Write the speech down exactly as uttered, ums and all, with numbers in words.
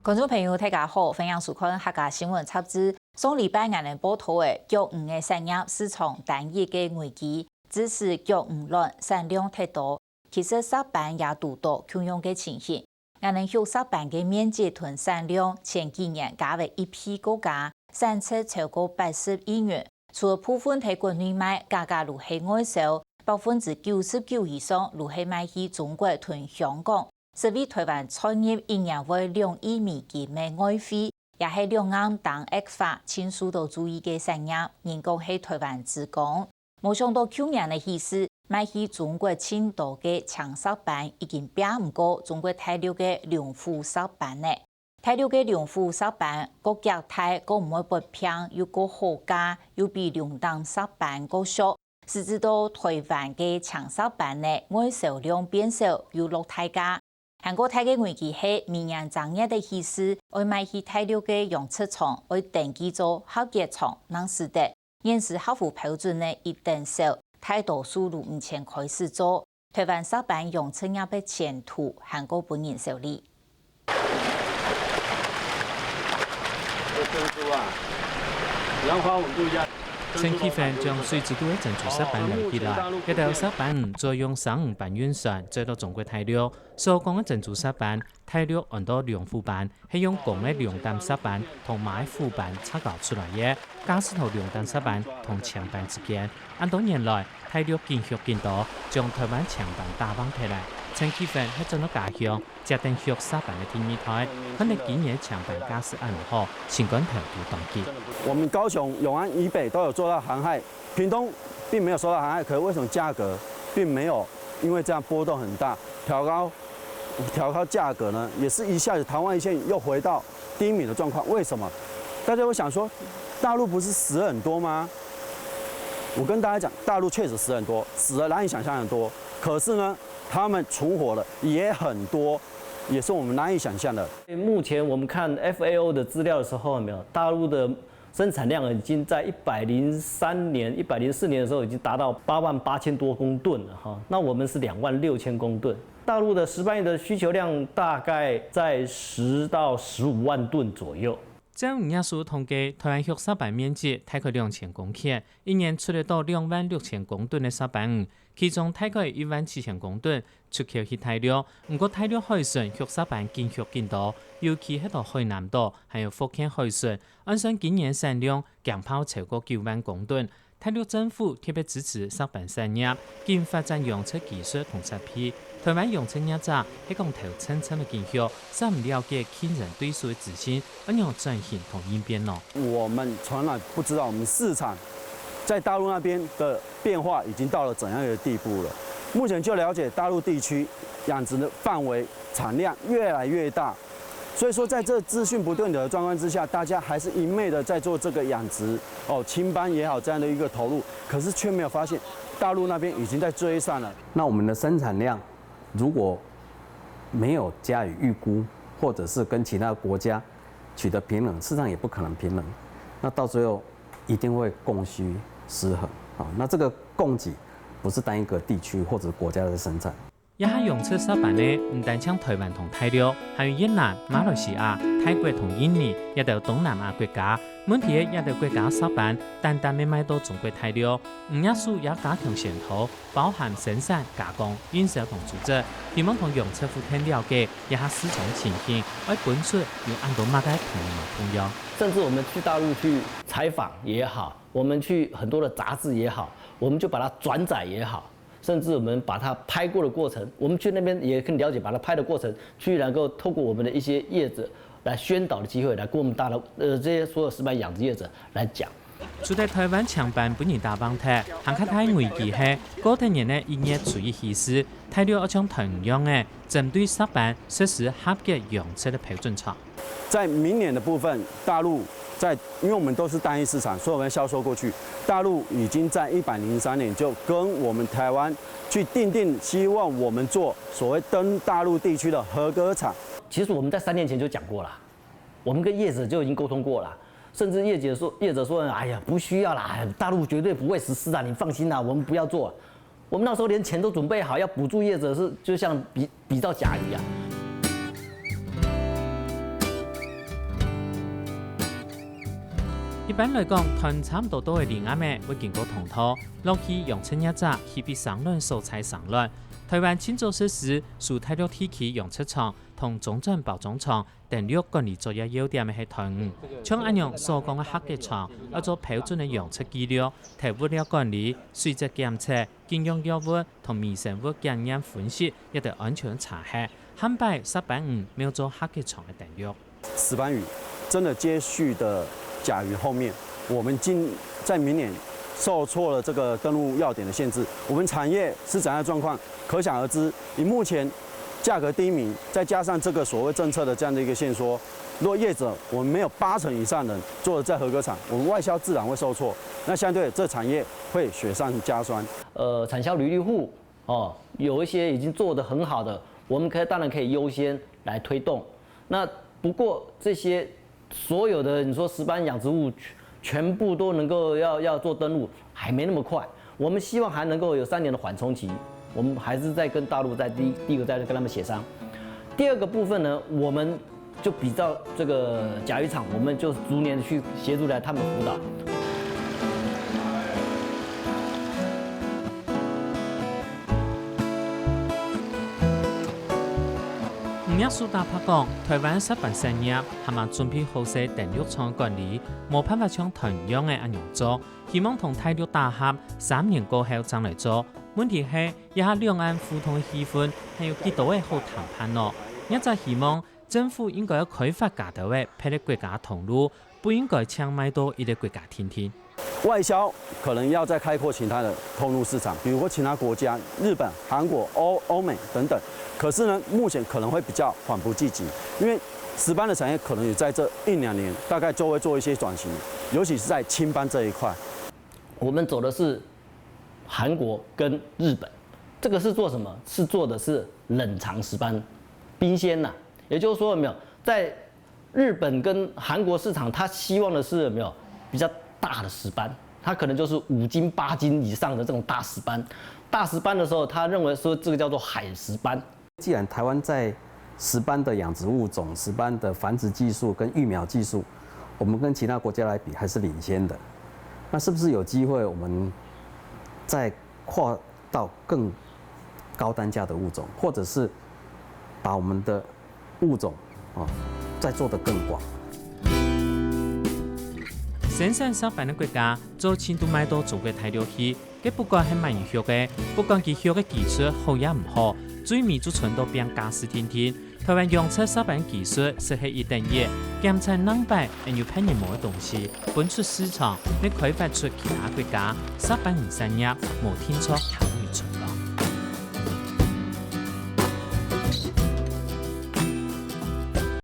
觀眾朋友，大家好，歡迎收看客家新聞雜誌。上禮拜𠊎等報導个，畜魚个產業市場單一个危機，致使畜魚卵產量忒多。其實石斑也堵著共樣个情形。𠊎等畜石斑个面積同產量前幾年加了一倍過加，產值超過八十億元。除了部分在國內賣，加加就係外銷，百分之九十九以上就係賣去中國同香港。 食為臺灣賺入一年會兩億美金个外匯，也係兩岸當惡化、盡受到注意个產業，人講係臺灣之光。無想到舊年个起勢，賣去中國盡多个青石斑已經拚毋過中國大陸个龍虎石斑了。大陸个龍虎石斑，過遽大，過毋會發病，又過好價，又比龍膽石斑過俗， 使得到臺灣个青石斑呢，外銷量變少又落大價。還過大个危機係，明年正月个起勢，愛賣去大陸个養殖場，愛登記做合格場，正使得。現時合乎標準呢，一等少，大多數就毋曾開始做。臺灣石斑養殖業个前途，還過分人愁慮。 這珍珠啊，你要花我們不一樣。陳啟煥將水質肚个珍珠石斑撈起來，這兜石斑再用生魚搬運船載到中國大陸。所講个珍珠石斑，大陸安到龍虎斑，係用公个龍膽石斑同媽个虎斑雜交出來个，價數在龍膽石斑同青斑之間。恁多年來，大陸緊畜緊多，將臺灣青斑打橫忒來。陳啟煥係轉到家鄉， 接等畜石斑个第二代，看著今年青斑價數恁好，心肝頭就當緊。我們高雄永安以北都有做到航海，屏東並沒有受到航海，可是為什麼價格並沒有因為這樣波動很大，調高調高價格呢？也是一下子桃花一線又回到低迷的狀況。為什麼？大家會想說，大陸不是死了很多嗎？我跟大家講，大陸確實死很多，死了難以想象很多。可是呢，他們存活了也很多，也是我們難以想象的。目前我们看F A O的资料的时候，有没有？大陆的生产量已经在一百零三年、一百零四年的时候已经达到八万八千多公吨了哈。那我们是两万六千公吨。大陆的石斑鱼的需求量大概在十到十五万吨左右。照魚業署統計，臺灣畜石斑面積大概兩千公頃，一年出得到兩萬六千公噸个石斑魚，其中大概一萬七千公噸出口去大陸。毋過大陸海脣畜石斑緊畜緊多，尤其係到海南島，還有福建海脣，按算今年產量驚爆超過九萬公噸。大陸政府特別支持石斑產業，緊發展養殖技術同設備。臺灣養殖業者係講頭晟晟个緊畜，煞毋了解競爭對手个資訊，仰般轉型同應變呢？我們從來不知道我們市場在大陸那邊的變化已經到了怎樣一個地步了。目前就了解大陸地區養殖的範圍、產量越來越大，所以說在這資訊不對等的狀況之下，大家還是一昧的在做這個養殖，哦，青斑也好，這樣的一個投入，可是卻沒有發現大陸那邊已經在追上了。那我們的生產量如果沒有加以預估，或者是跟其他國家取得平衡，事實上也不可能平衡。那到最後一定會供需失衡。啊，那這個供給不是單一個地區或者國家的生產。這下養殖石斑个，毋單淨臺灣同大陸，還有越南、馬來西亞、泰國同印尼，這兜東南亞國家。問題係這兜國家石斑，單單賣賣到中國大陸，漁業署也加強宣導， 包含生產、加工、運銷同組織，希望同養殖戶等了解這下市場情形，愛分出有恁多麼个同樣。甚至我們去大陸去採訪也好，我們去很多的雜誌也好，我們就把它轉載也好，甚至我們把它拍過的過程，我們去那邊也更了解，把它拍的過程，去能夠透過我們的一些業者來宣導的機會，來跟我們大陸，呃，這些所有石斑養殖業者來講。 除了臺灣青斑分人打橫忒，還較大危機係，過忒年个一月初一起勢，大陸愛像臺灣樣个，針對石斑實施合格養殖个標準場。在明年的部分，大陸在，因為我們都是單一市場，所以我們銷售過去，大陸已經在一百零三年就跟我們臺灣去訂定，希望我們做所謂登大陸地區的合格場。其實我們在三年前就講過了，我們跟業者就已經溝通過了，甚至業者說，業者說，哎呀，不需要啦，哎呀，大陸絕對不會實施啊，你放心啦，我們不要做。我們那時候連錢都準備好，要補助業者是，就像比，比照甲魚啊。一般來講，斷差毋多到个梨頷仔會經過通道，落去養殖業者去分生卵所在生卵。臺灣盡早實施受大陸地區養殖場同中轉包裝場登錄管理作業要點个係斷魚，像恁樣所講个合格場，愛做標準个養殖紀錄、忒物料管理、水質檢測、禁用藥物同微生物檢驗分析，也得安全查核，下擺石斑魚無做合格場个登錄。 石斑魚真的接續的甲鱼后面，我们今在明年受挫了这个登陆要点的限制，我们产业是怎样的状况，可想而知。以目前价格低迷，再加上这个所谓政策的这样的一个限缩，如果业者我们没有八成以上人做的在合格场，我们外销自然会受挫，那相对这产业会雪上加霜。呃，产销履历户哦，有一些已经做得很好的，我们可以当然可以优先来推动。那不过这些所有的你说石斑养殖物全全部都能够要要做登陆，还没那么快。我们希望还能够有三年的缓冲期，我们还是在跟大陆在第第一个在跟他们协商。第二个部分呢，我们就比照这个甲鱼场，我们就逐年去协助来他们辅导。吳業樹打破講，臺灣石斑產業還吂準備好勢登陸場管理，無辦法像斷養个恁樣做，希望同大陸打合，三年過後正來做。問題係，這下兩岸互動个氣氛，還有幾多个好談判呢？業者希望 政府應該愛開發加兜仔別个國家通路，不應該淨賣到一个國家定定。外銷可能要再開拓其他的通路市場，比如说其他国家，日本、韩国、欧欧美等等。可是呢，目前可能会比较缓不济急，因为石斑的产业可能也在这一两年，大概就会做一些转型，尤其是在青斑这一块。我们走的是韩国跟日本，这个是做什么？是做的是冷藏石斑，冰鲜呐、也就是说，有没有在日本跟韩国市场，他希望的是有没有比较大的石斑？它可能就是五斤、八斤以上的这种大石斑。大石斑的时候，他认为说这个叫做海石斑。既然台湾在石斑的养殖物种、石斑的繁殖技术跟育苗技术，我们跟其他国家来比还是领先的，那是不是有机会我们再跨到更高单价的物种，或者是把我们的物种啊再做得更广？生產石斑个國家，早前都賣到中國大陸去，該不管係麼人畜个，不管佢畜个技術好也毋好，最尾就傳到變價數定定。臺灣養殖石斑技術實係一等一，檢查兩擺，還有別人無个東西，分出市場，來開發出其他國家石斑魚產業無定著行